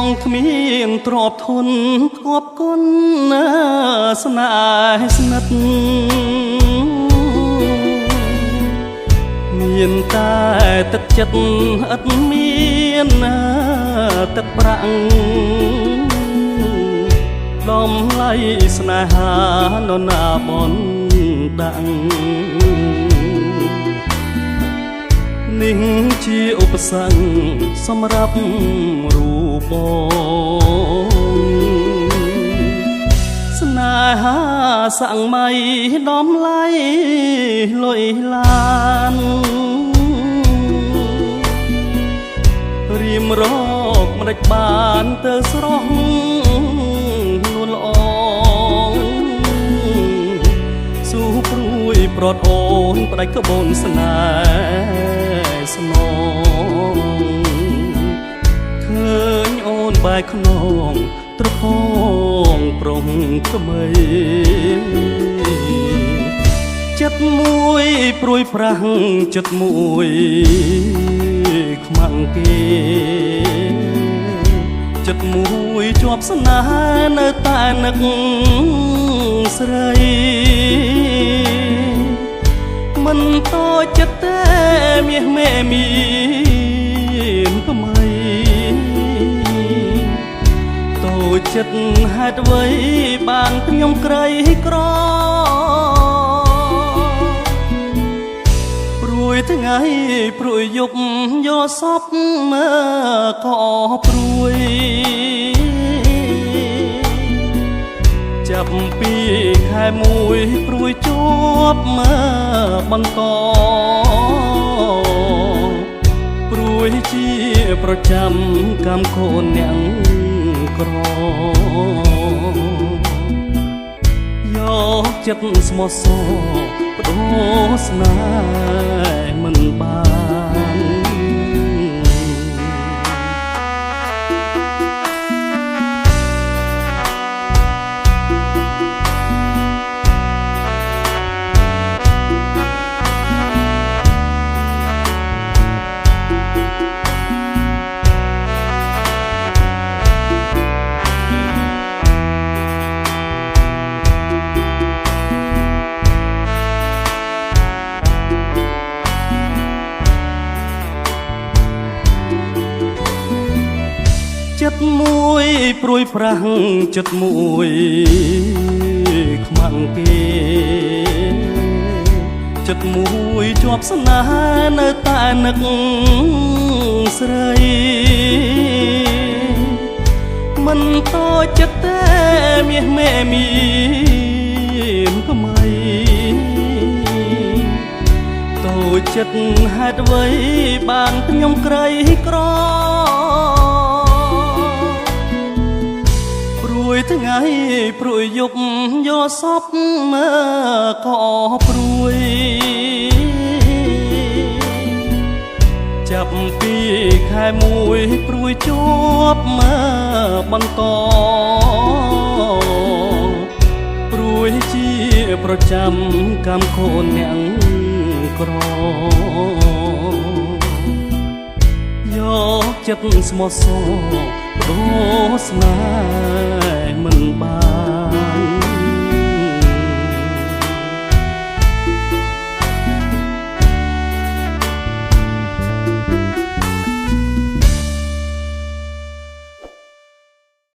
ងគ្មានទ្រព្យធនគប់គុណស្នេហ៍ស្និទ្ធមានតែទឹកចិត្តឥតមានទឹកប្រាក់តម្លៃស្នេហានរណាបនដាក់នេះជាឧបសគ្គសម្រាប់រូបបងស្នេហាសម័យតម្លៃលុយឡានរៀមរកមិនដាច់បានទៅស្រស់នួនល្អងស៊ូព្រួយប្រត់អូនផ្ដាច់ក្បូនស្នេហ៍ស្នងឃើញអូនបែកខ្នងត្រពងប្រុងក្មីចិត្តមួយព្រួយប្រាំងចិត្តមួយខ្មាំងគេចិត្តមួយជាប់ស្នេហ៍នៅតែនឹកស្រីមិនតចិត្តទេមាសមេមានក្មីតូចចិត្តហេតុអ្វីបានខ្ញុំក្រីក្រព្រួយថ្ងៃព្រួយយប់យកសពមើក៏ព្រួយចាប់ពីខែមួយព្រួយជាប់មើបន្តព្រួយជាប្រចាំកម្មកូនអ្នកក្រយកចិត្តស្មោះសរបដូរស្នេហ៍មិនបានចិត្តមួយព្រួយប្រាំងចិត្តមួយខ្មាំងគេចិត្តមួយជាប់ស្នេហ៍នៅតែនឹកស្រីមិនតចិត្តទេមាសមេមានក្មីតូចចិត្តហេតុអ្វីបានខ្ញុំក្រីក្រព្រួយថ្ងៃព្រួយយប់យកសពមើក៏ព្រួយចាប់ពីខែមួយព្រួយជាប់មើបន្តព្រួយជាប្រចាំកម្មកូនអ្នកក្រយកចិត្តស្មោះសរបដូរស្នេហ៍មិនបាន